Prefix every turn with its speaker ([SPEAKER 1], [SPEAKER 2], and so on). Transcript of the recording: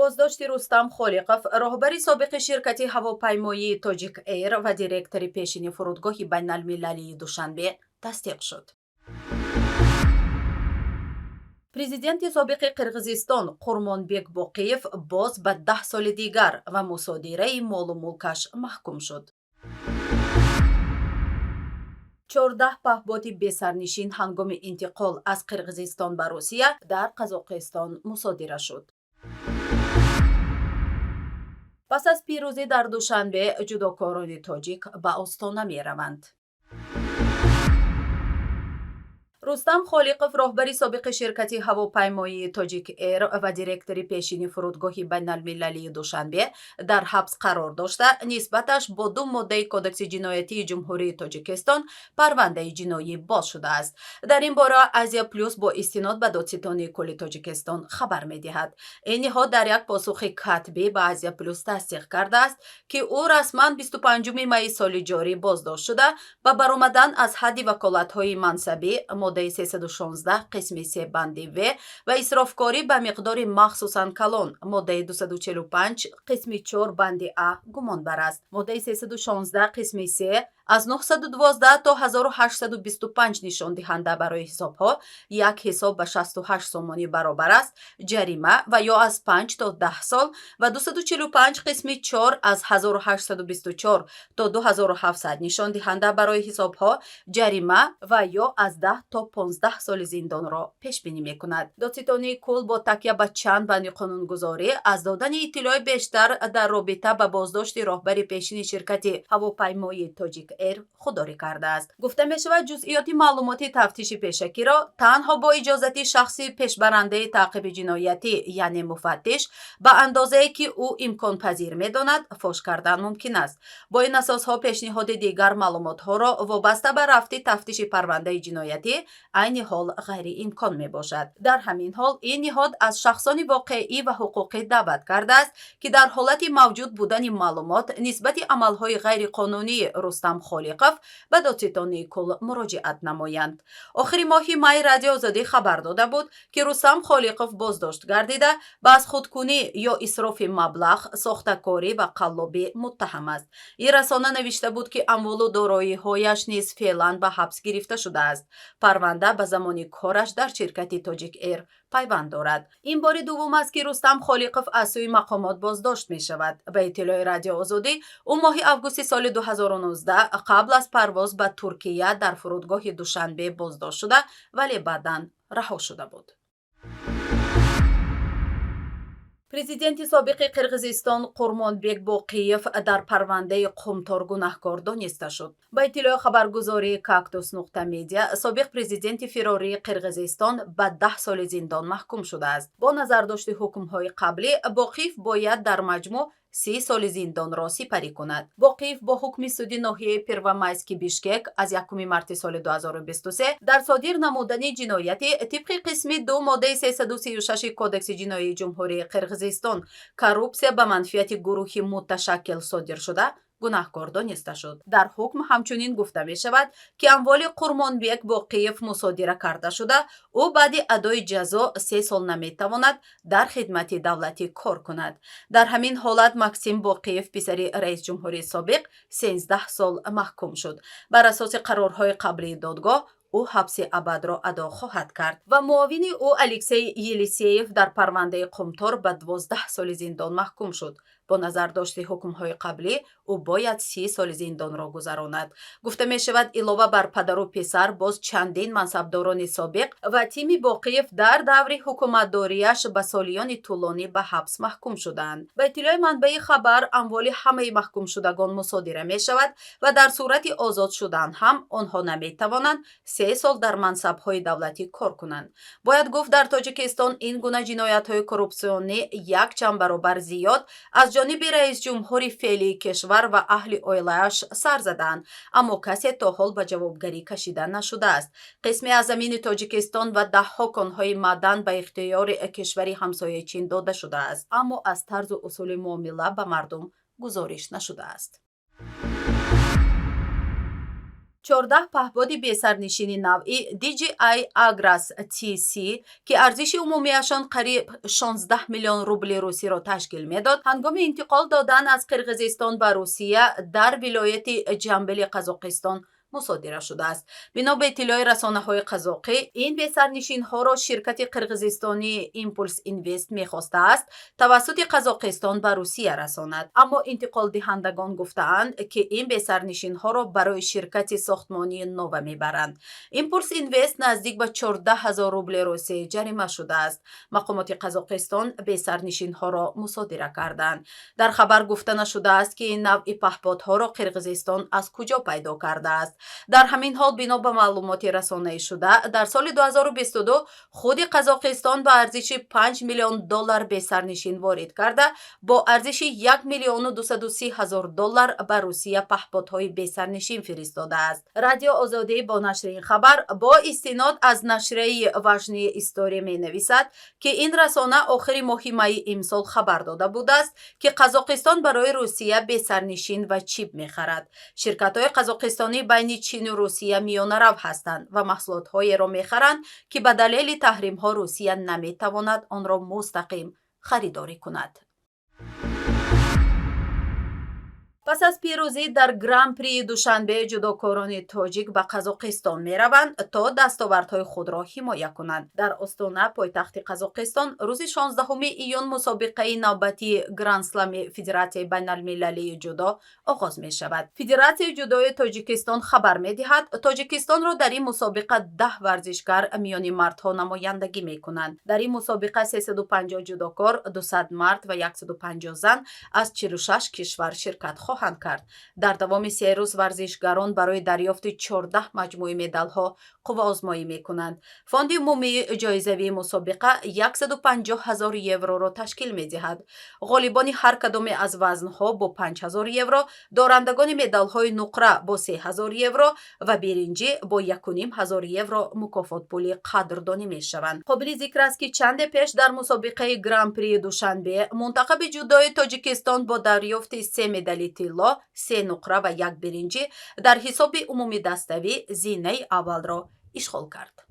[SPEAKER 1] Боздошти Рустам Холиқов, роҳбари собиқи ширкати ҳавопаймоии «Тоҷик Эйр» ва директори пешини фурудгоҳи байналмилалии Душанбе, тасдиқ шуд. Президенти собиқи Қирғизистон Қурмонбек Боқиев боз ба 10 соли дигар ва мусодираи молу мулкаш маҳкум шуд. 14 паҳбоди бесарнишин ҳангоми интиқол аз Қирғизистон ба Русия дар Қазоқистон мусодира шуд. Пас аз пирӯзӣ дар Душанбе ҷудокорони тоҷик ба Остона мераванд. Рустам Холиқов, роҳбари собиқи ширкати ҳавопаймоии «Тоҷик Эйр» ва директори пешини фурудгоҳи байналмилалии Душанбе, дар ҳабс қарор дошта, нисбаташ бо ду моддаи Кодекси ҷиноятии Ҷумҳурии Тоҷикистон парвандаи ҷиноӣ боз шудааст. Дар ин бора «Азия Плюс» бо истинод ба Додситонии кулли Тоҷикистон хабар медиҳад. Ин ниҳод дар як посухи катбӣ ба «Азия Плюс» тасдиқ кардааст, ки ӯ расман 25 майи соли ҷорӣ боздошт шуда, ба баромадан аз ҳадди ваколатҳои мансабӣ, моддаи 316 қисми 3 банди в, ва исрофкорӣ ба миқдори махсусан калон, моддаи 245 қисми 4 банди а, гумонбар аст. Моддаи 316 қисми 3 аз 912 то 1825 нишондиҳанда барои ҳисобҳо, як ҳисоб ба 68 сомонӣ баробар аст, ҷарима ва ё аз 5 то 10 сол ва 245 қисми 4 аз 1824 то 2700 нишондиҳанда барои ҳисобҳо, ҷарима ва ё аз 10 то 15 соли зиндонро пешбинӣ мекунад. Додситонии кулл бо такя ба чанд банди қонунгузорӣ аз додани иттилои бештар дар робита ба боздошти роҳбари пешини ширкати ҳавопаймоии «Тоҷик Эйр» худдорӣ кардааст. Гуфта мешавад, ҷузъиёти маълумоти тафтиши пешакиро танҳо бо иҷозати шахси пешбарандаи таъқиби ҷиноятӣ, яъне муфаттиш, ба андозае ки ӯ имконпазир медонад, фош кардан мумкин аст. Бо ин асосҳо пешниҳоди дигар маълумотҳоро вобаста ба рафти тафтиши парвандаи ҷиноятӣ айни ҳол ғайриимкон мебошад. Дар ҳамин ҳол ин ниҳод аз шахсони воқеӣ ва ҳуқуқӣ даъват кардааст, ки дар ҳолати мавҷуд будани маълумот нисбати амалҳои ғайриқонунии Рустам Холиқов ба Додситонии кулл муроҷиат намоянд. Охири моҳи май Радио Озодӣ хабар дода буд, ки Рустам Холиқов боздошт гардида, ба аз худкунӣ ё исрофи маблағ, сохтакорӣ ва қаллобӣ муттаҳам аст. Ин расона навишта буд, ки амволу дороиҳояш низ феълан ба ҳабс гирифта шудааст. Парванда ба замони кораш дар ширкати «Тоҷик Эйр» пайванд дорад. Ин бори дуввум аст, ки Рустам Холиқов аз сӯи мақомот боздошт мешавад. Ба иттилои Радио Озодӣ, ӯ моҳи августи соли 2019 қабл аз парвоз ба Туркия дар фурудгоҳи Душанбе боздошт шуда, вале баъдан раҳо шуда буд. Президенти собиқи Қирғизистон Қурмонбек Боқиев дар парвандаи Қумтор гунаҳкор дониста шуд. Ба иттилои хабаргузории Кактус.Медиа, собиқ президенти фирории Қирғизистон ба 10 соли зиндон маҳкум шудааст. Бо назардошти ҳукмҳои қаблӣ Боқиев бояд дар маҷмӯъ 30 соли зиндонро сипарӣ кунад. Боқиев бо ҳукми суди ноҳияи Первомайски Бишкек аз 1 марти соли 2023 дар содир намудани ҷинояти тибқи қисми 2 моддаи 336 Кодекси ҷиноии Ҷумҳурии Қирғизистон, коррупсия ба манфиати гурӯҳи муташаккил содир шуда, гунаҳкор дониста шуд. Дар ҳукм ҳамчунин гуфта мешавад, ки амволи Қурмонбек Боқиев мусодира карда шуда, ӯ баъди адои ҷазо 3 сол наметавонад дар хидмати давлатӣ кор кунад. Дар ҳамин ҳолат Максим Боқиев, писари раисҷумҳури собиқ, 13 сол маҳкум шуд. Бар асоси қарорҳои қаблии додгоҳ ӯ ҳабси абадро адо хоҳад кард ва муовини ӯ Алексей Елисеев дар парвандаи Қумтор ба 12 соли зиндон маҳкум шуд. Бо назардошти ҳукмҳои қаблӣ ӯ бояд 30 соли зиндонро гузаронад. Гуфта мешавад, илова бар падару писар боз чандин мансабдорони собиқ ва тими Боқиев дар даври ҳукуматдориаш ба солиёни тӯлонӣ ба ҳабс маҳкум шуданд. Ба иттилои манбаи хабар, амволи ҳамаи маҳкумшудагон мусодира мешавад ва дар сурати озод шудан ҳам онҳо наметавонанд 3 сол дар мансабҳои давлатӣ кор кунанд. Бояд гуфт, дар Тоҷикистон ин гуна ҷиноятҳои коррупсионӣ якчанд баробар зиёд аз ҷониби раисҷумҳури феълии кишвар ва аҳли оилааш сар заданд, аммо касе то ҳол ба ҷавобгарӣ кашида нашудааст. Қисме аз замини Тоҷикистон ва даҳҳо конҳои маъдан ба ихтиёри кишвари ҳамсояи Чин дода шудааст, аммо аз тарзу усули муомила ба мардум гузориш нашудааст. 14 паҳбоди бесарнишини навъи DJI Agras TC, ки арзиши умумиашон қариб 16 миллион рубли русиро ташкил медод, ҳангоми интиқол додан аз Қирғизистон ба Русия дар вилояти Ҷамбили Қазоқистон мусодира шудааст. Бино ба иттилои расонаҳои қазоқӣ, ин бесарнишинҳоро ширкати қирғизистонии Импулс Инвест мехостааст тавассути Қазоқистон ба Русия расонад, аммо интиқолдиҳандагон гуфтаанд, ки ин бесарнишинҳоро барои ширкати сохтмонии Нова мебаранд. Импулс Инвест наздик ба 14 ҳазор рубли русӣ ҷарима шудааст. Мақомоти Қазоқистон бесарнишинҳоро мусодира карданд. Дар хабар гуфта нашудааст, ки ин навъи паҳбодҳоро Қирғизистон аз куҷо пайдо кардааст. Дар ҳамин ҳол, бино ба маълумоти расонаӣшуда, дар соли 2022 худи Қазоқистон ба арзиши 5 миллион доллар бесарнишин ворид карда, бо арзиши 1 миллиону 230 ҳазор доллар ба Русия паҳбодҳои бесарнишин фиристодааст. Радио Озодӣ бо нашри ин хабар бо истинод аз нашрияи Важные истории менависад, ки ин расона охири моҳи майи имсол хабар дода будааст, ки Қазоқистон барои Русия бесарнишин ва чип мехарад. Ширкатҳои қазоқистонӣ байни Чину Русия миёнарав ҳастанд ва маҳсулотҳоеро мехаранд, ки ба далели таҳримҳо Русия наметавонад онро мустақим харидорӣ кунад. Пас аз пирӯзӣ дар Гран-прии Душанбе ҷудокорони тоҷик ба Қазоқистон мераванд, то дастовардҳои худро ҳимоя кунанд. Дар Остона, пойтахти Қазоқистон, рӯзи 16 июн мусобиқаи навбатии Гранд-слами Федератсияи байналмилалии ҷудо оғоз мешавад. Федератсияи ҷудои Тоҷикистон хабар медиҳад, Тоҷикистонро дар ин мусобиқа 10 варзишгар миёни мардҳо намояндагӣ мекунанд. Дар ин мусобиқа 350 ҷудокор, 200 мард ва 150 зан, аз 46 кишвар ширкат хоҳанд кард. Дар давоми 3 рӯз варзишгарон барои дарёфти 14 маҷмӯи медалҳо қувваозмоӣ мекунанд. Фонди умумии ҷоизавии мусобиқа 150 ҳазор евроро ташкил медиҳад. Ғолибони ҳар кадоме аз вазнҳо бо 5 ҳазор евро, дорандагони медалҳои нуқра бо 3 ҳазор евро ва биринҷӣ бо 1,5 ҳазор евро мукофотпули қадрдонӣ мешаванд. Қобили зикр аст, ки чанде пеш дар мусобиқаи Гран-прии Душанбе мунтахаби ҷудои Тоҷикистон бо дарёфти се медали тилло, се нуқра ва як биринҷӣ дар ҳисоби умумидаставӣ зинаи аввалро ишғол кард.